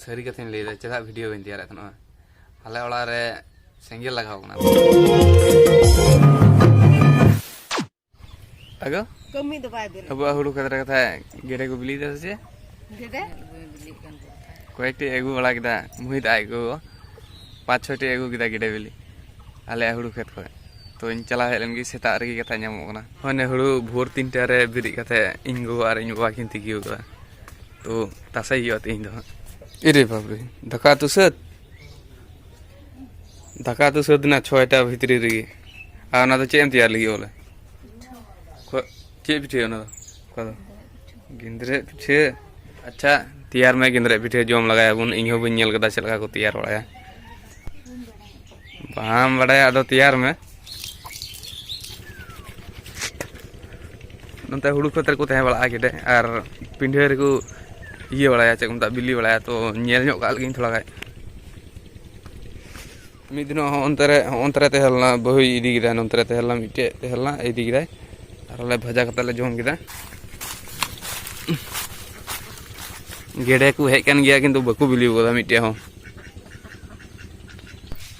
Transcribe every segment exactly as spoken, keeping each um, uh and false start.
ᱥᱟᱹᱨᱤ ᱠᱟᱛᱷᱟᱧ ᱞᱟᱹᱭᱫᱟ, ᱪᱮᱫᱟᱜ ᱵᱷᱤᱰᱤᱭᱳ ᱵᱟᱹᱧ ᱛᱮᱭᱟᱨᱮᱫ ᱛᱟᱦᱮᱱᱟ? ᱟᱞᱮ ᱚᱲᱟᱜ ᱨᱮ ᱥᱮᱸᱜᱮᱞ ᱞᱟᱜᱟᱣ ᱠᱟᱱᱟ᱾ ᱟᱜᱚ, ᱠᱟᱹᱢᱤ ᱫᱚ ᱵᱟᱭ ᱵᱮᱨᱮᱫ᱾ ᱟᱵᱚᱣᱟᱜ ᱦᱩᱲᱩ ᱠᱷᱮᱛ ᱨᱮ ᱠᱟᱛᱷᱟ ᱜᱮᱰᱮ ᱠᱚ ᱵᱤᱞᱤᱭᱮᱫᱟ ᱥᱮ ᱪᱮᱫ? ᱜᱮᱰᱮ? ᱠᱚᱭᱮᱠᱴᱤ ᱟᱹᱜᱩ ᱵᱟᱲᱟ ᱠᱮᱫᱟ, ᱢᱩᱦᱤᱛ ᱟᱡ ᱜᱚ ᱯᱟᱸᱪ ᱪᱷᱚᱭᱴᱤ ᱟᱹᱜᱩ ᱠᱮᱫᱟ ᱜᱮᱰᱮ ᱵᱤᱞᱤ ᱟᱞᱮᱭᱟᱜ ᱦᱩᱲᱩ ᱠᱷᱮᱛ ᱠᱷᱚᱱ᱾ ᱛᱚ, ᱤᱧ ᱪᱟᱞᱟᱣ ᱦᱮᱡ ᱞᱮᱱ ᱜᱮ, ᱥᱮᱛᱟᱜ ᱨᱮᱜᱮ ᱠᱟᱛᱷᱟ ᱧᱟᱢᱚᱜ ᱠᱟᱱᱟ᱾ ᱦᱳᱭ, ᱱᱮ ᱦᱩᱲᱩ ᱵᱷᱳᱨ ᱛᱤᱱᱴᱟ ᱨᱮ ᱵᱮᱨᱮᱫ ᱠᱟᱛᱮ ᱤᱧ ᱜᱚᱜᱚ ᱟᱨ ᱤᱧ ᱵᱟᱵᱟ ᱠᱤᱱ ᱛᱤᱠᱤ ᱟᱠᱟᱫᱟ᱾ ᱛᱚ, ᱛᱟᱥᱮ ᱦᱩᱭᱩᱜᱼᱟ ᱛᱮᱦᱮᱧ ᱫᱚ ᱦᱟᱸᱜ᱾ ᱮᱨᱮ ᱵᱟᱵᱨᱮ, ᱫᱟᱠᱟ ᱩᱛᱩ ᱥᱟᱹᱛ? ᱫᱟᱠᱟ ᱩᱛᱩ ᱥᱟᱹᱛ ᱮᱱᱟ ᱪᱷᱚᱭᱴᱟ ᱵᱷᱤᱛᱨᱤ ᱨᱮᱜᱮ᱾ ᱟᱨ ᱚᱱᱟ ᱫᱚ ᱪᱮᱫ ᱮᱢ ᱛᱮᱭᱟᱨ ᱞᱟᱹᱜᱤᱫ ᱵᱚᱞᱮ? ᱠᱷᱚ-, ᱪᱮᱫ ᱯᱤᱴᱷᱟᱹ ᱚᱱᱟ ᱫᱚ? ᱚᱠᱟ ᱫᱚ? ᱜᱮᱸᱫᱽᱨᱮᱡ ᱯᱤᱴᱷᱟᱹ᱾ ᱟᱪᱪᱷᱟ, ᱛᱮᱭᱟᱨ ᱢᱮ ᱜᱮᱸᱫᱽᱨᱮᱡ ᱯᱤᱴᱷᱟᱹ, ᱡᱚᱢ ᱞᱟᱜᱟᱭᱟᱵᱚᱱ᱾ ᱤᱧ ᱦᱚᱸ ᱵᱟᱹᱧ ᱧᱮᱞ ᱠᱟᱫᱟ ᱪᱮᱫ ᱞᱮᱠᱟ ᱠᱚ ᱛᱮᱭᱟᱨ ᱵᱟᱲᱟᱭᱟ᱾ ᱵᱟᱢ ᱵᱟᱲᱟᱭᱟ, ᱟᱫᱚ ᱛᱮᱭᱟᱨ ᱢᱮ᱾ ᱱᱚᱛᱮ ᱦᱩᱲᱩ ᱠᱷᱮᱛ ᱨᱮᱠᱚ ᱛᱟᱦᱮᱸ ᱵᱟᱲᱟᱜᱼᱟ ᱜᱮᱰᱮ, ᱟᱨ ᱯᱤᱸᱰᱷᱟᱹ ᱨᱮᱠᱚ ᱤᱭᱟᱹ ᱵᱟᱲᱟᱭᱟ, ᱪᱮᱫ ᱠᱚ ᱢᱮᱛᱟᱜᱼᱟ, ᱵᱤᱞᱤ ᱵᱟᱲᱟᱭᱟ᱾ ᱛᱚ, ᱧᱮᱞ ᱧᱚᱜ ᱠᱟᱜ ᱞᱮᱜᱤᱧ ᱛᱷᱚᱲᱟ ᱜᱟᱱ᱾ ᱢᱤᱫ ᱫᱤᱱᱚᱜ ᱦᱚᱸ ᱚᱱᱛᱮ ᱨᱮ, ᱦᱚᱸ ᱚᱱᱛᱮ ᱨᱮ ᱛᱟᱦᱮᱸ ᱞᱮᱱᱟ, ᱵᱟᱹᱦᱩᱭ ᱤᱫᱤ ᱠᱮᱫᱟ, ᱱᱚᱱᱛᱮ ᱨᱮ ᱛᱟᱦᱮᱸ ᱞᱮᱱᱟ, ᱢᱤᱫᱴᱮᱡ ᱛᱟᱦᱮᱸ ᱞᱮᱱᱟ, ᱤᱫᱤ ᱠᱮᱫᱟᱭ᱾ ᱟᱨ ᱟᱞᱮ ᱵᱷᱟᱡᱟ ᱠᱟᱛᱮ ᱞᱮ ᱡᱚᱢ ᱠᱮᱫᱟ᱾ ᱜᱮᱰᱮ ᱠᱚ ᱦᱮᱡ ᱠᱟᱱ ᱜᱮᱭᱟ, ᱠᱤᱱᱛᱩ ᱵᱟᱠᱚ ᱵᱤᱞᱤ ᱠᱟᱫᱟ ᱢᱤᱫᱴᱮᱡ ᱦᱚᱸ᱾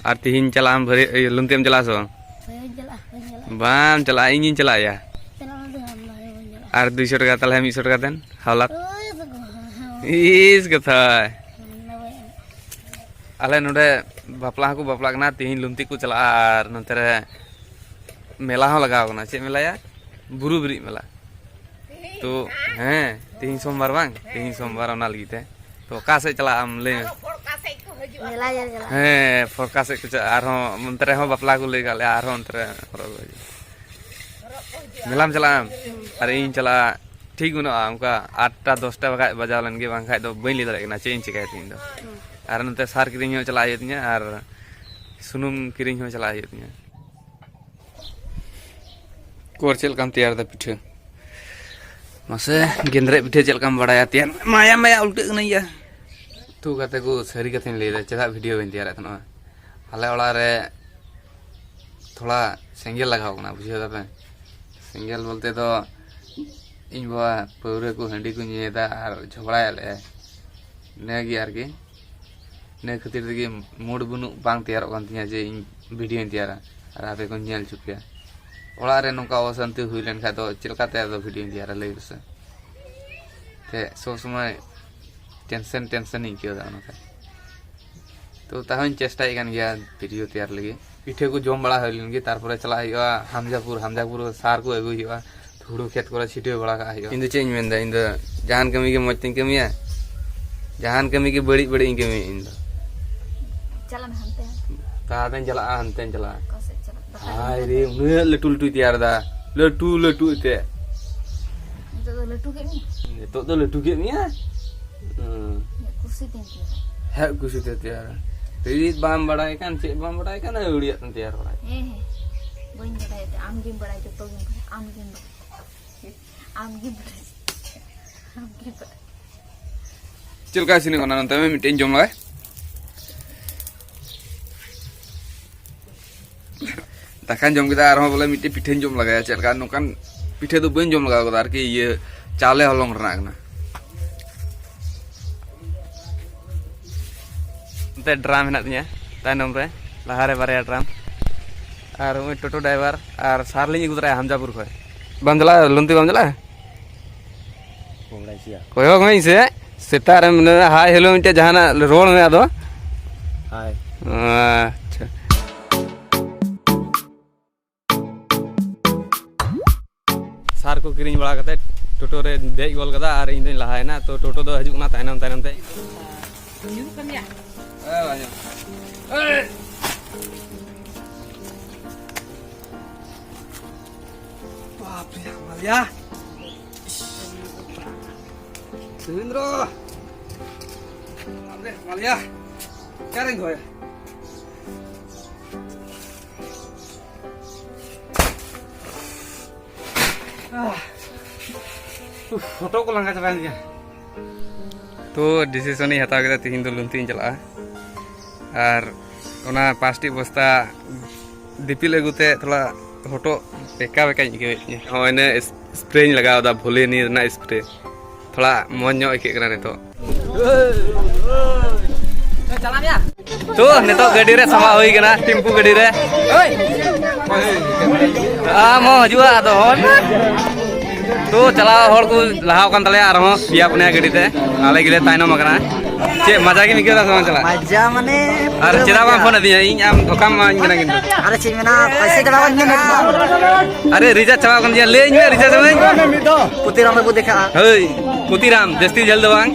ᱟᱨ ᱛᱤᱦᱤᱧ ᱪᱟᱞᱟᱜ ᱟᱢ ᱵᱷᱟᱹᱨᱤ-, ᱤᱭᱟᱹ, ᱞᱩᱱᱛᱤ ᱮᱢ ᱪᱟᱞᱟᱜᱼᱟ ᱥᱮ ᱵᱟᱝ? ᱵᱟᱹᱧ ᱪᱟᱞᱟᱜᱼᱟ, ᱵᱟᱹᱧ ᱪᱟᱞᱟᱜᱼᱟ᱾ ᱵᱟᱢ ᱪᱟᱞᱟᱜᱼᱟ, ᱤᱧᱤᱧ ᱪᱟᱞᱟᱜ ᱜᱮᱭᱟ᱾ ᱪᱟᱞᱟᱜ ᱢᱮ, ᱫᱩ ᱦᱟᱢ ᱞᱟᱦᱟ ᱨᱮ ᱵᱟᱹᱧ ᱪᱟᱞᱟᱜᱼᱟ᱾ ᱟᱨ ᱫᱩᱭᱥᱚ ᱴᱟᱠᱟ, ᱛᱟᱦᱞᱮ ᱢᱤᱫᱥᱚ ᱴᱟᱠᱟ ᱫᱮᱱ, ᱦᱟᱣᱞᱟᱛ᱾ ᱳᱭ ᱫᱚ ᱵᱟᱝ᱾ ᱤᱥ ᱠᱟᱛᱷᱟ᱾ ᱚᱱᱟ ᱵᱟᱹᱧ ᱮᱢᱚᱜᱼᱟ᱾ ᱟᱞᱮ ᱱᱚᱰᱮ ᱵᱟᱯᱞᱟ ᱦᱚᱸᱠᱚ ᱵᱟᱯᱞᱟᱜ ᱠᱟᱱᱟ, ᱛᱤᱦᱤᱧ ᱞᱩᱱᱛᱤ ᱠᱚ ᱪᱟᱞᱟᱜᱼᱟ, ᱟᱨ ᱱᱚᱛᱮ ᱨᱮ ᱢᱮᱞᱟ ᱦᱚᱸ ᱞᱟᱜᱟᱣ ᱠᱟᱱᱟ᱾ ᱪᱮᱫ ᱢᱮᱞᱟᱭᱟ? ᱵᱩᱨᱩ ᱵᱤᱨᱤᱫ ᱢᱮᱞᱟ᱾ ᱛᱚ, ᱦᱮᱸ, ᱛᱤᱦᱤᱧ ᱥᱳᱢᱵᱟᱨ ᱵᱟᱝ? ᱛᱤᱦᱤᱧ ᱥᱳᱢᱵᱟᱨ, ᱚᱱᱟ ᱞᱟᱹᱜᱤᱫ ᱛᱮ᱾ ᱛᱚ, ᱚᱠᱟ ᱥᱮᱫ ᱪᱟᱞᱟᱜ ᱟᱢ ᱞᱟᱹᱭ ᱢᱮ? ᱢᱮᱞᱟ ᱧᱮᱞ ᱪᱟᱞᱟᱜ᱾ ᱦᱮᱸ, ᱯᱷᱚᱨᱠᱟ ᱥᱮᱫ ᱠᱚ ᱪᱟᱞᱟᱜᱼᱟ, ᱟᱨᱦᱚᱸ ᱚᱱᱛᱮ ᱨᱮᱦᱚᱸ ᱵᱟᱯᱞᱟ ᱠᱚ ᱞᱟᱹᱭ ᱠᱟᱜ ᱞᱮᱭᱟ, ᱟᱨᱦᱚᱸ ᱚᱱᱛᱮ ᱨᱮ ᱦᱚᱨᱚᱜ ᱟᱹᱜᱩ ᱦᱩᱭᱩᱜᱼᱟ᱾ ᱢᱮᱞᱟᱢ ᱪᱟᱞᱟᱜ ᱟᱢ? ᱟᱨ ᱤᱧ ᱪᱟᱞᱟᱜᱼᱟ, ᱴᱷᱤᱠ ᱵᱟᱹᱱᱩᱜᱼᱟ, ᱚᱱᱠᱟ ᱟᱴᱴᱟ ᱫᱚᱥᱴᱟ ᱵᱟᱠᱷᱟᱡ ᱵᱟᱡᱟᱣ ᱞᱮᱱ ᱜᱮ, ᱵᱟᱝᱠᱷᱟᱡ ᱫᱚ ᱵᱟᱹᱧ ᱞᱟᱹᱭ ᱫᱟᱲᱮᱭᱟᱜ ᱠᱟᱱᱟ ᱪᱮᱫ ᱤᱧ ᱪᱤᱠᱟᱹᱭᱟ ᱛᱤᱦᱤᱧ ᱫᱚ᱾ ᱟᱨ ᱱᱚᱛᱮ ᱥᱟᱨ ᱠᱤᱨᱤᱧ ᱦᱚᱸ ᱪᱟᱞᱟᱜ ᱦᱩᱭᱩᱜ ᱛᱤᱧᱟᱹ, ᱟᱨ ᱥᱩᱱᱩᱢ ᱠᱤᱨᱤᱧ ᱦᱚᱸ ᱪᱟᱞᱟᱜ ᱦᱩᱭᱩᱜ ᱛᱤᱧᱟᱹ᱾ ᱠᱚᱨ ᱪᱮᱫ ᱞᱮᱠᱟᱢ ᱛᱮᱭᱟᱨ ᱮᱫᱟ ᱯᱤᱴᱷᱟᱹ? ᱢᱟᱥᱮ, ᱜᱮᱸᱫᱽᱨᱮᱡ ᱯᱤᱴᱷᱟᱹ ᱪᱮᱫ ᱞᱮᱠᱟᱢ ᱵᱟᱲᱟᱭᱟ ᱛᱮᱭᱟᱨ? ᱢᱟᱭᱟ, ᱢᱟᱭᱟ, ᱩᱞᱴᱟᱹᱜ ᱠᱟᱹᱱᱟᱹᱧ ᱭᱟ᱾ ᱛᱩ ᱜᱟᱛᱮ ᱠᱚ, ᱥᱟᱹᱨᱤ ᱠᱟᱛᱷᱟᱧ ᱞᱟᱹᱭᱫᱟ, ᱪᱮᱫᱟᱜ ᱵᱷᱤᱰᱤᱭᱳ ᱵᱟᱹᱧ ᱛᱮᱭᱟᱨᱮᱫ ᱛᱟᱦᱮᱱᱟ? ᱟᱞᱮ ᱚᱲᱟᱜ ᱨᱮ ᱛᱷᱚᱲᱟ ᱥᱮᱸᱜᱮᱞ ᱞᱟᱜᱟᱣ ᱠᱟᱱᱟ, ᱵᱩᱡᱷᱟᱹᱣ ᱫᱟᱯᱮ? ᱥᱮᱸᱜᱮᱞ ᱵᱚᱞᱛᱮ ᱫᱚ ᱤᱧ ᱵᱟᱵᱟ ᱯᱟᱹᱣᱨᱟᱹ ᱠᱚ, ᱦᱟᱺᱰᱤ ᱠᱚ ᱧᱩᱭᱮᱫᱟ ᱟᱨ ᱡᱷᱚᱜᱽᱲᱟᱭᱮᱫ ᱞᱮᱭᱟᱭ᱾ ᱱᱤᱭᱟᱹᱜᱮ ᱟᱨᱠᱤ᱾ ᱱᱤᱭᱟᱹ ᱠᱷᱟᱹᱛᱤᱨ ᱛᱮᱜᱮ ᱢᱩᱰ ᱵᱟᱹᱱᱩᱜ, ᱵᱟᱝ ᱛᱮᱭᱟᱨᱚᱜ ᱠᱟᱱ ᱛᱤᱧᱟᱹ ᱡᱮ ᱤᱧ ᱵᱷᱤᱰᱤᱭᱳᱧ ᱛᱮᱭᱟᱨᱟ ᱟᱨ ᱟᱯᱮ ᱠᱚᱧ ᱧᱮᱞ ᱦᱚᱪᱚ ᱯᱮᱭᱟ᱾ ᱚᱲᱟᱜ ᱨᱮ ᱱᱚᱝᱠᱟ ᱚᱥᱟᱱᱛᱤ ᱦᱩᱭ ᱞᱮᱱᱠᱷᱟᱱ ᱫᱚ ᱪᱮᱫ ᱞᱮᱠᱟᱛᱮ ᱟᱫᱚ ᱵᱷᱤᱰᱤᱭᱳᱧ ᱛᱮᱭᱟᱨᱟ, ᱞᱟᱹᱭ ᱯᱮᱥᱮ? ᱛᱮ ᱥᱚᱵ ᱥᱚᱢᱚᱭ ᱴᱮᱱᱥᱮᱱ ᱴᱮᱱᱥᱮᱱ ᱤᱧ ᱟᱹᱭᱠᱟᱹᱣ ᱮᱫᱟ ᱚᱱᱟᱛᱮ᱾ ᱛᱚ ᱛᱟᱦᱚᱧ ᱪᱮᱥᱴᱟᱭᱮᱫ ᱠᱟᱱ ᱜᱮᱭᱟ ᱵᱷᱤᱰᱤᱭᱳ ᱛᱮᱭᱟᱨ ᱞᱟᱹᱜᱤᱫ᱾ ᱯᱤᱴᱷᱟᱹ ᱠᱚ ᱡᱚᱢ ᱵᱟᱲᱟ ᱦᱩᱭ ᱞᱮᱱ ᱜᱮ, ᱛᱟᱨᱯᱚᱨᱮ ᱪᱟᱞᱟᱜ ᱦᱩᱭᱩᱜᱼᱟ ᱦᱟᱢᱡᱟᱯᱩᱨ᱾ ᱦᱟᱢᱡᱟᱯᱩᱨ ᱥᱟᱨ ᱠᱚ ᱟᱹᱜᱩᱭ ᱦᱩᱭᱩᱜᱼᱟ, ᱦᱩᱲᱩ ᱠᱷᱮᱛ ᱠᱚᱨᱮ ᱪᱷᱤᱴᱟᱹᱣ ᱵᱟᱲᱟ ᱠᱟᱜ ᱦᱩᱭᱩᱜᱼᱟ᱾ ᱤᱧ ᱫᱚ ᱪᱮᱫ ᱤᱧ ᱢᱮᱱᱫᱟ, ᱤᱧ ᱫᱚ ᱡᱟᱦᱟᱱ ᱠᱟᱹᱢᱤ ᱜᱮ ᱢᱚᱡᱽ ᱛᱤᱧ ᱠᱟᱹᱢᱤᱭᱟ, ᱡᱟᱦᱟᱱ ᱠᱟᱹᱢᱤ ᱜᱮ ᱵᱟᱹᱲᱤᱡ ᱵᱟᱹᱲᱤᱡ ᱤᱧ ᱠᱟᱹᱢᱤᱭᱟ ᱤᱧ ᱫᱚ᱾ ᱪᱟᱞᱟᱜ ᱢᱮ ᱦᱟᱱᱛᱮ᱾ ᱛᱟᱦᱟᱛᱮᱧ ᱪᱟᱞᱟᱜᱼᱟ, ᱦᱟᱱᱛᱮᱧ ᱪᱟᱞᱟᱜᱼᱟ᱾ ᱚᱠᱟ ᱥᱮᱫ ᱪᱟᱞᱟᱜ? ᱫᱟᱠᱟ ᱦᱟᱭ ᱡᱚᱢ ᱨᱮ, ᱠᱟᱛᱮ᱾ ᱩᱱᱟᱹᱜ ᱞᱟᱹᱴᱩ ᱞᱟᱹᱴᱩᱭ ᱛᱮᱭᱟᱨ ᱮᱫᱟ, ᱞᱟᱹᱴᱩ ᱞᱟᱹᱴᱩ ᱛᱮ᱾ ᱱᱤᱛᱚᱜ ᱫᱚ ᱞᱟᱹᱴᱩ ᱠᱮᱫ ᱢᱮᱭᱟ? ᱱᱤᱛᱚᱜ ᱫᱚ ᱞᱟᱹᱴᱩ ᱠᱮᱫ ᱢᱮᱭᱟ? ᱦᱩᱸ᱾ ᱤᱧᱟᱹᱜ ᱠᱩᱥᱤ ᱛᱤᱧ ᱛᱮᱭᱟᱨᱟ᱾ ᱦᱮᱸ, ᱠᱩᱥᱤ ᱛᱮ ᱛᱮᱭᱟᱨᱟ᱾ ᱨᱤᱫ ᱵᱟᱢ ᱵᱟᱲᱟᱭ ᱠᱟᱱ, ᱪᱮᱫ ᱵᱟᱢ ᱵᱟᱲᱟᱭ ᱠᱟᱱ, ᱟᱹᱣᱲᱤᱭᱟᱜ ᱛᱮᱢ ᱛᱮᱭᱟᱨ ᱵᱟᱲᱟᱭ᱾ ᱦᱮᱸ, ᱦᱮᱸ᱾ ᱵᱟᱹᱧ ᱵᱟᱲᱟᱭᱟ ᱛᱮ, ᱟᱢ ᱜᱮᱢ ᱵᱟᱲᱟᱭᱟ, ᱡᱚᱛᱚ ᱜᱮᱢ ᱵᱟᱲᱟᱭᱟ, ᱟᱢ ᱜᱮᱢ ᱵᱟᱲᱟᱭᱟ᱾ ᱟᱢ ᱜᱮᱢ ᱵᱟᱲᱟᱭᱟ᱾ ᱟᱢ ᱜᱮᱢ ᱵᱟᱲᱟᱭᱟ᱾ ᱪᱮᱫ ᱞᱮᱠᱟ ᱤᱥᱤᱱᱚᱜ ᱠᱟᱱᱟ ᱱᱚᱱᱛᱮ? ᱢᱤᱫᱴᱮᱱ ᱡᱚᱢ ᱞᱟᱜᱟᱭ᱾ ᱫᱟᱠᱟᱧ ᱡᱚᱢ ᱠᱮᱫᱟ, ᱟᱨᱦᱚᱸ ᱵᱚᱞᱮ ᱢᱤᱫᱴᱮᱱ ᱯᱤᱴᱷᱟᱹᱧ ᱡᱚᱢ ᱞᱟᱜᱟᱭᱟ᱾ ᱪᱮᱫ ᱞᱮᱠᱟ ᱱᱚᱝᱠᱟᱱ ᱯᱤᱴᱷᱟᱹ ᱫᱚ ᱵᱟᱹᱧ ᱡᱚᱢ ᱞᱟᱜᱟᱣ ᱠᱟᱫᱟ ᱟᱨᱠᱤ, ᱤᱭᱟᱹ ᱪᱟᱣᱞᱮ ᱦᱚᱞᱚᱝ ᱨᱮᱱᱟᱜ ᱠᱟᱱᱟ᱾ ᱱᱚᱛᱮ ᱰᱨᱟᱢ ᱦᱮᱱᱟᱜ ᱛᱤᱧᱟᱹ ᱛᱟᱭᱱᱚᱢ ᱨᱮ, ᱞᱟᱦᱟᱨᱮ ᱵᱟᱨᱭᱟ ᱰᱨᱟᱢ, ᱟᱨ ᱩᱱᱤ ᱴᱳᱴᱳ ᱰᱨᱟᱭᱵᱷᱟᱨ ᱟᱨ ᱥᱟᱨ ᱞᱤᱧ ᱟᱹᱜᱩ ᱛᱚᱨᱟᱭᱟ ᱦᱟᱢᱡᱟᱯᱩᱨ ᱠᱷᱚᱱ᱾ ᱵᱟᱢ ᱪᱟᱞᱟᱜᱼᱟ ᱞᱩᱱᱛᱤ, ᱵᱟᱢ ᱪᱟᱞᱟᱜᱼᱟ? ᱠᱚᱭᱚᱜ ᱢᱮ ᱤᱧ ᱥᱮ, ᱥᱮᱛᱟᱜ ᱨᱮ ᱢᱮᱱᱟ ᱦᱟᱭ ᱦᱮᱞᱳ ᱢᱤᱫᱴᱮᱡ ᱡᱟᱦᱟᱱᱟᱜ ᱨᱚᱲ ᱢᱮ ᱟᱫᱚ᱾ ᱦᱟᱭ᱾ ᱟᱪᱪᱷᱟ᱾ ᱥᱟᱨ ᱠᱚ ᱠᱤᱨᱤᱧ ᱵᱟᱲᱟ ᱠᱟᱛᱮ ᱴᱳᱴᱳ ᱨᱮ ᱫᱮᱡ ᱜᱚᱫ ᱠᱟᱫᱟ ᱟᱨ ᱤᱧ ᱫᱚᱧ ᱞᱟᱦᱟᱭᱮᱱᱟ, ᱛᱚ ᱴᱳᱴᱳ ᱫᱚ ᱦᱤᱡᱩᱜ ᱠᱟᱱᱟ ᱛᱟᱭᱱᱚᱢ ᱛᱟᱭᱱᱚᱢ ᱛᱮ᱾ ᱦᱩᱭᱩᱜ ᱠᱟᱱ ᱜᱮᱭᱟ᱾ ᱵᱟᱯ ᱨᱮ, ᱢᱟᱞᱭᱟ᱾ ᱥᱩᱨᱮᱱᱫᱨᱚ! ᱟᱨᱮ, ᱢᱟᱞᱭᱟ! ᱚᱠᱟᱨᱮᱧ ᱫᱚᱦᱚᱭᱟ? ᱟᱦ, ᱩᱯᱷ, ᱦᱚᱴᱚᱜ ᱠᱚ ᱞᱟᱸᱜᱟ ᱪᱟᱵᱟᱭᱮᱱ ᱛᱤᱧᱟ᱾ ᱛᱚ, ᱰᱤᱥᱤᱥᱚᱱ ᱤᱧ ᱦᱟᱛᱟᱣ ᱠᱮᱫᱟ, ᱛᱤᱦᱤᱧ ᱫᱚ ᱞᱩᱱᱛᱤᱧ ᱪᱟᱞᱟᱜᱼᱟ᱾ ᱟᱨ ᱚᱱᱟ ᱯᱟᱸᱪᱴᱤ ᱵᱚᱥᱛᱟ ᱫᱤᱯᱤᱞ ᱟᱹᱜᱩᱛᱮ ᱛᱷᱚᱲᱟ ᱦᱚᱴᱚᱜ ᱵᱮᱠᱟ ᱵᱮᱠᱟᱧ ᱟᱹᱭᱠᱟᱹᱣᱮᱫ ᱛᱤᱧᱟᱹ᱾ ᱦᱚᱸᱜᱼᱚᱭ ᱱᱤᱭᱟᱹ ᱥᱯᱨᱮᱧ ᱞᱟᱜᱟᱣ ᱮᱫᱟ, ᱵᱷᱳᱞᱮᱱᱤ ᱨᱮᱱᱟᱜ ᱥᱯᱨᱮ᱾ ᱛᱷᱚᱲᱟ ᱢᱚᱡᱽ ᱧᱚᱜ ᱟᱹᱭᱠᱟᱹᱜ ᱠᱟᱱᱟ ᱱᱤᱛᱚᱜ᱾ ᱛᱚ, ᱱᱤᱛᱚᱜ ᱜᱟᱹᱰᱤ ᱨᱮ ᱥᱟᱢᱟᱜ ᱦᱩᱭ ᱠᱟᱱᱟ, ᱴᱮᱢᱯᱩ ᱜᱟᱹᱰᱤ ᱨᱮ᱾ ᱟᱢ ᱦᱚᱸ ᱦᱤᱡᱩᱜᱼᱟ, ᱟᱫᱚ ᱦᱚᱲ᱾ ᱛᱚ, ᱪᱟᱞᱟᱣ ᱦᱚᱲ ᱠᱚ ᱞᱟᱦᱟᱣ ᱠᱟᱱ ᱛᱟᱞᱮᱭᱟ, ᱟᱨᱦᱚᱸ ᱯᱮᱭᱟ ᱯᱩᱱᱭᱟ ᱜᱟᱹᱰᱤ ᱛᱮ ᱟᱞᱮ ᱜᱮᱞᱮ ᱛᱟᱭᱱᱚᱢ ᱟᱠᱟᱱᱟ᱾ ᱪᱮᱫ ᱢᱟᱡᱟ ᱜᱮᱢ ᱟᱹᱭᱠᱟᱹᱣ ᱫᱟ ᱥᱮ ᱵᱟᱝ ᱪᱟᱞᱟᱜ? ᱢᱟᱡᱟ ᱢᱟᱱᱮ ᱟᱨ ᱯᱩᱨᱟᱹ ᱪᱮᱫᱟᱜ ᱵᱟᱢ ᱢᱟᱡᱟ᱾ ᱯᱷᱳᱱ ᱟᱹᱫᱤᱧᱟ? ᱤᱧ ᱟᱢ ᱫᱷᱳᱠᱟᱢ ᱮᱢᱟᱹᱧ ᱠᱟᱱᱟ ᱠᱤᱱᱛᱩ᱾ ᱟᱨᱮ ᱪᱮᱫ ᱢᱮᱱᱟ, ᱯᱚᱭᱥᱟ ᱪᱟᱵᱟ ᱠᱟᱱ ᱛᱤᱧᱟ᱾ ᱟᱨᱮ ᱨᱤᱪᱟᱨᱡᱽ ᱪᱟᱵᱟ ᱠᱟᱱ ᱛᱤᱧᱟ, ᱞᱟᱹᱭᱟᱹᱧ ᱢᱮ ᱨᱤᱪᱟᱨᱡᱽ ᱟᱹᱢᱟᱹᱧ᱾ ᱯᱩᱛᱤᱨᱟᱢ ᱵᱟᱹᱵᱩ ᱫᱮᱠᱷᱟᱜᱼᱟ᱾ ᱦᱳᱭ, ᱯᱩᱛᱤᱨᱟᱢ, ᱡᱟᱹᱥᱛᱤ ᱡᱷᱟᱹᱞ ᱫᱚ ᱵᱟᱝ᱾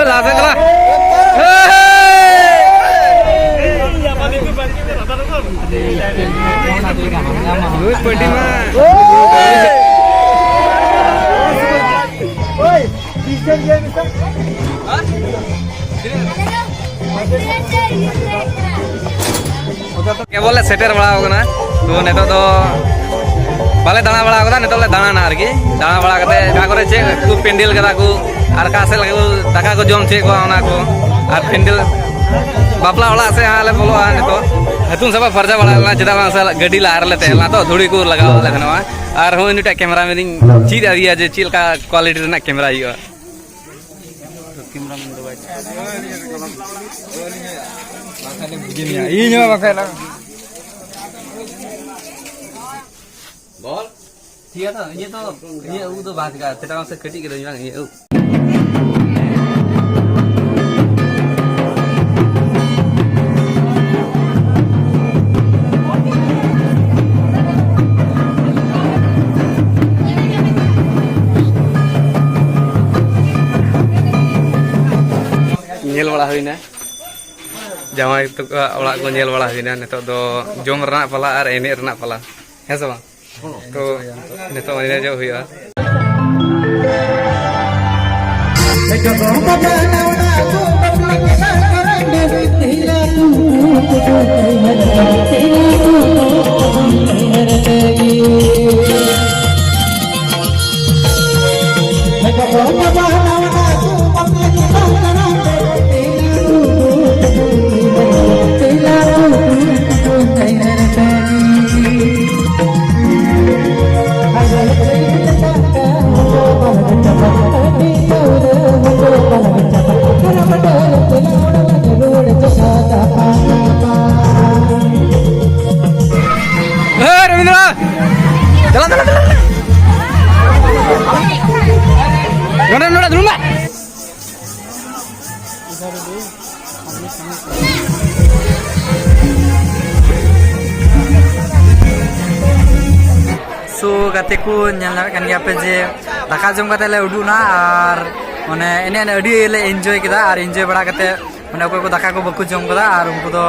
ᱞᱟᱦᱟ ᱥᱮᱫ ᱪᱟᱞᱟᱜ᱾ ᱵᱩᱡᱽ ᱯᱟᱹᱴᱤ ᱢᱟ᱾ ᱠᱮᱵᱚᱞ ᱞᱮ ᱥᱮᱴᱮᱨ ᱵᱟᱲᱟ ᱟᱠᱟᱱᱟ᱾ ᱛᱚ, ᱱᱤᱛᱚᱜ ᱫᱚ ᱵᱟᱞᱮ ᱫᱟᱬᱟ ᱵᱟᱲᱟ ᱟᱠᱟᱫᱟ, ᱱᱤᱛᱚᱜ ᱞᱮ ᱫᱟᱬᱟᱱᱟ ᱟᱨᱠᱤ᱾ ᱫᱟᱬᱟ ᱵᱟᱲᱟ ᱠᱟᱛᱮ ᱡᱟᱦᱟᱸ ᱠᱚᱨᱮ ᱪᱮᱫ ᱠᱚ ᱯᱮᱱᱰᱮᱞ ᱠᱟᱫᱟ ᱠᱚ ᱟᱨ ᱚᱠᱟ ᱥᱮᱫ ᱞᱟᱹᱜᱤᱫ ᱫᱟᱠᱟ ᱠᱚ ᱡᱚᱢ ᱦᱚᱪᱚᱭᱮᱫ ᱠᱚᱣᱟ ᱚᱱᱟ ᱠᱚ, ᱟᱨ ᱯᱮᱱᱰᱮᱞ ᱵᱟᱯᱞᱟ ᱚᱲᱟᱜ ᱥᱮᱫ ᱦᱟᱸᱜ ᱞᱮ ᱵᱚᱞᱚᱜᱼᱟ ᱱᱤᱛᱚᱜ᱾ ᱦᱟᱹᱛᱩᱢ ᱥᱟᱯᱷᱟ ᱯᱷᱟᱨᱪᱟ ᱵᱟᱲᱟ ᱞᱮᱱᱟ, ᱪᱮᱫᱟᱜ ᱵᱟᱝ ᱥᱮ ᱜᱟᱹᱰᱤ ᱞᱟᱦᱟ ᱨᱮᱞᱮ ᱛᱟᱦᱮᱸ ᱞᱮᱱᱟ, ᱛᱚ ᱫᱷᱩᱲᱤ ᱠᱚ ᱞᱟᱜᱟᱣ ᱞᱮ ᱛᱟᱦᱮᱱᱟ᱾ ᱟᱨ ᱦᱚᱸ ᱩᱱᱤᱴᱟᱜ ᱠᱮᱢᱮᱨᱟ ᱢᱮᱱ ᱤᱧ ᱪᱮᱫ ᱟᱫᱮᱭᱟ ᱡᱮ ᱪᱮᱫ ᱞᱮᱠᱟ ᱠᱣᱟᱞᱤᱴᱤ ᱨᱮᱱᱟᱜ ᱠᱮᱢᱮᱨᱟ ᱦᱩᱭᱩᱜᱼᱟ᱾ ᱤᱧ ᱦᱚᱸ ᱵᱟᱠᱷᱟᱡ ᱞᱟᱝ᱾ ᱴᱷᱤᱠ ᱜᱮᱭᱟ ᱛᱚ, ᱤᱧᱟᱹᱜ ᱫᱚ, ᱤᱧᱟᱹᱜ ᱩᱵ ᱫᱚ ᱵᱟᱝ ᱪᱤᱠᱟᱹᱜᱼᱟ, ᱪᱮᱫᱟᱜ ᱵᱟᱝ ᱥᱮ ᱠᱟᱹᱴᱤᱡ ᱜᱮ ᱫᱚᱧ ᱵᱟᱝ, ᱤᱧᱟᱹᱜ ᱩᱵ᱾ ᱧᱮᱞ ᱵᱟᱲᱟ ᱦᱩᱭᱱᱟ, ᱡᱟᱶᱟᱭ ᱛᱟᱠᱚᱣᱟᱜ ᱚᱲᱟᱜ ᱠᱚ ᱧᱮᱞ ᱵᱟᱲᱟ ᱦᱩᱭᱱᱟ᱾ ᱱᱤᱛᱚᱜ ᱫᱚ ᱡᱚᱢ ᱨᱮᱱᱟᱜ ᱯᱟᱞᱟ ᱟᱨ ᱮᱱᱮᱡ ᱨᱮᱱᱟᱜ ᱯᱟᱞᱟ, ᱦᱮᱸ ᱥᱮ ᱵᱟᱝ? ᱛᱚ ᱱᱤᱛᱚᱜ ᱮᱱᱮᱡᱚᱜ ᱦᱩᱭᱩᱜᱼᱟ᱾ ᱮ, ᱨᱚᱵᱤᱱᱫᱨᱚ! ᱪᱟᱞᱟᱜ, ᱪᱟᱞᱟᱜ, ᱪᱟᱞᱟᱜ, ᱪᱟᱞᱟᱜ᱾ ᱱᱚᱰᱮ, ᱱᱚᱰᱮ ᱫᱩᱲᱩᱵ ᱢᱮ᱾ So, ᱜᱟᱛᱮ ᱠᱚ, ᱧᱮᱞ ᱧᱟᱢᱮᱫ ᱠᱟᱱ ᱜᱮᱭᱟ ᱯᱮ ᱡᱮ ᱫᱟᱠᱟ ᱡᱚᱢ ᱠᱟᱛᱮ ᱞᱮ ᱩᱰᱩᱠ ᱮᱱᱟ ᱟᱨ ᱢᱟᱱᱮ ᱮᱱᱮᱡ, ᱮᱱᱮᱡ ᱟᱹᱰᱤ ᱞᱮ enjoy ᱠᱮᱫᱟ ᱟᱨ enjoy ᱵᱟᱲᱟ ᱠᱟᱛᱮ ᱢᱟᱱᱮ ᱚᱠᱚᱭ ᱠᱚ ᱫᱟᱠᱟ ᱠᱚ ᱵᱟᱠᱚ ᱡᱚᱢ ᱠᱟᱫᱟ ᱟᱨ ᱩᱱᱠᱩ ᱫᱚ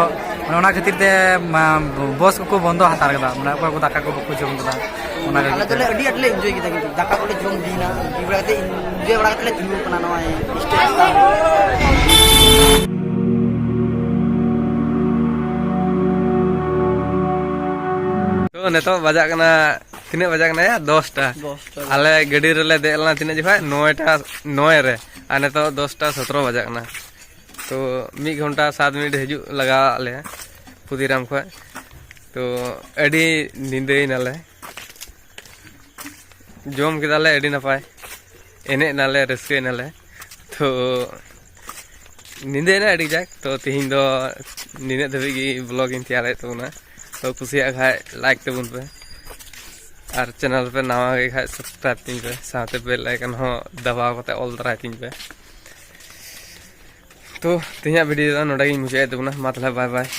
ᱢᱟᱱᱮ ᱚᱱᱟ ᱠᱷᱟᱹᱛᱤᱨ ᱛᱮ, ᱢᱟ, bus ᱠᱚᱠᱚ ᱵᱚᱱᱫᱚ ᱦᱟᱛᱟᱲ ᱠᱟᱫᱟ, ᱢᱟᱱᱮ ᱚᱠᱚᱭ ᱠᱚ ᱫᱟᱠᱟ ᱠᱚ ᱵᱟᱠᱚ ᱡᱚᱢ ᱠᱟᱫᱟ ᱚᱱᱟ ᱟᱞᱮ ᱞᱟᱹᱜᱤᱫ ᱛᱮ᱾ ᱫᱚᱞᱮ ᱟᱹᱰᱤ ᱟᱸᱴ ᱞᱮ enjoy ᱠᱮᱫᱟ, ᱠᱤᱱᱛᱩ ᱫᱟᱠᱟ ᱠᱚᱞᱮ ᱡᱚᱢ ᱤᱫᱤᱭᱮᱱᱟ, enjoy ᱵᱟᱲᱟ ᱠᱟᱛᱮ, enjoy ᱵᱟᱲᱟ ᱠᱟᱛᱮ ᱞᱮ ᱛᱤᱸᱜᱩ ᱠᱟᱱᱟ ᱱᱚᱜᱼᱚᱭ stage ᱪᱮᱛᱟᱱ ᱨᱮ᱾ ᱛᱚ, ᱱᱤᱛᱚᱜ ᱵᱟᱡᱟᱜ ᱠᱟᱱᱟ, ᱛᱤᱱᱟᱹᱜ ᱵᱟᱡᱟᱜ ᱠᱟᱱᱟ ᱭᱟ? ᱫᱚᱥᱴᱟ᱾ ᱫᱚᱥᱴᱟ᱾ ᱟᱞᱮ ᱜᱟᱹᱰᱤ ᱨᱮᱞᱮ ᱫᱮᱡ ᱞᱮᱱᱟ ᱛᱤᱱᱟᱹᱜ ᱡᱚᱠᱷᱟᱡ? ᱱᱚᱭᱴᱟ ᱱᱚᱭ ᱨᱮ, ᱟᱨ ᱱᱤᱛᱚᱜ ᱫᱚᱥᱴᱟ ᱥᱚᱛᱨᱚ ᱵᱟᱡᱟᱜ ᱠᱟᱱᱟ᱾ ᱛᱚ, ᱢᱤᱫ ᱜᱷᱚᱱᱴᱟ ᱥᱟᱛ ᱢᱤᱱᱤᱴ ᱦᱤᱡᱩᱜ ᱞᱟᱜᱟᱣᱟᱜ ᱞᱮᱭᱟ ᱠᱷᱩᱫᱤᱨᱟᱢ ᱠᱷᱚᱡ᱾ ᱛᱚ, ᱟᱹᱰᱤ ᱧᱤᱫᱟᱹᱭᱮᱱᱟᱞᱮ, ᱡᱚᱢ ᱠᱮᱫᱟᱞᱮ ᱟᱹᱰᱤ ᱱᱟᱯᱟᱭ, ᱮᱱᱮᱡ ᱱᱟᱞᱮ, ᱨᱟᱹᱥᱠᱟᱹᱭ ᱱᱟᱞᱮ᱾ ᱛᱚ, ᱧᱤᱫᱟᱹᱭᱮᱱᱟ ᱟᱹᱰᱤ ᱡᱟᱠ᱾ ᱛᱚ, ᱛᱤᱦᱤᱧ ᱫᱚ ᱱᱤᱱᱟᱹᱜ ᱫᱷᱟᱹᱵᱤᱡ ᱜᱮ vlog ᱤᱧ ᱛᱮᱭᱟᱨᱮᱫ ᱛᱟᱵᱚᱱᱟ᱾ ᱛᱚ, ᱠᱩᱥᱤᱭᱟᱜ ᱠᱷᱟᱡ like ᱛᱟᱵᱚᱱ ᱯᱮ, ᱟᱨ channel ᱯᱮ ᱱᱟᱣᱟ ᱜᱮ ᱠᱷᱟᱡ subscribe ᱛᱤᱧ ᱯᱮ, ᱥᱟᱶᱛᱮ bell icon ᱦᱚᱸ ᱫᱟᱵᱟᱣ ᱠᱟᱛᱮ ᱚᱞ ᱛᱟᱨᱟᱭ ᱛᱤᱧ ᱯᱮ᱾ ᱛᱚ, ᱛᱮᱦᱮᱧᱟᱜ video ᱫᱚ ᱱᱚᱰᱮ ᱜᱤᱧ ᱢᱩᱪᱟᱹᱫᱮᱫ ᱛᱟᱵᱚᱱᱟ᱾ ᱢᱟ ᱛᱟᱦᱚᱞᱮ, bye bye᱾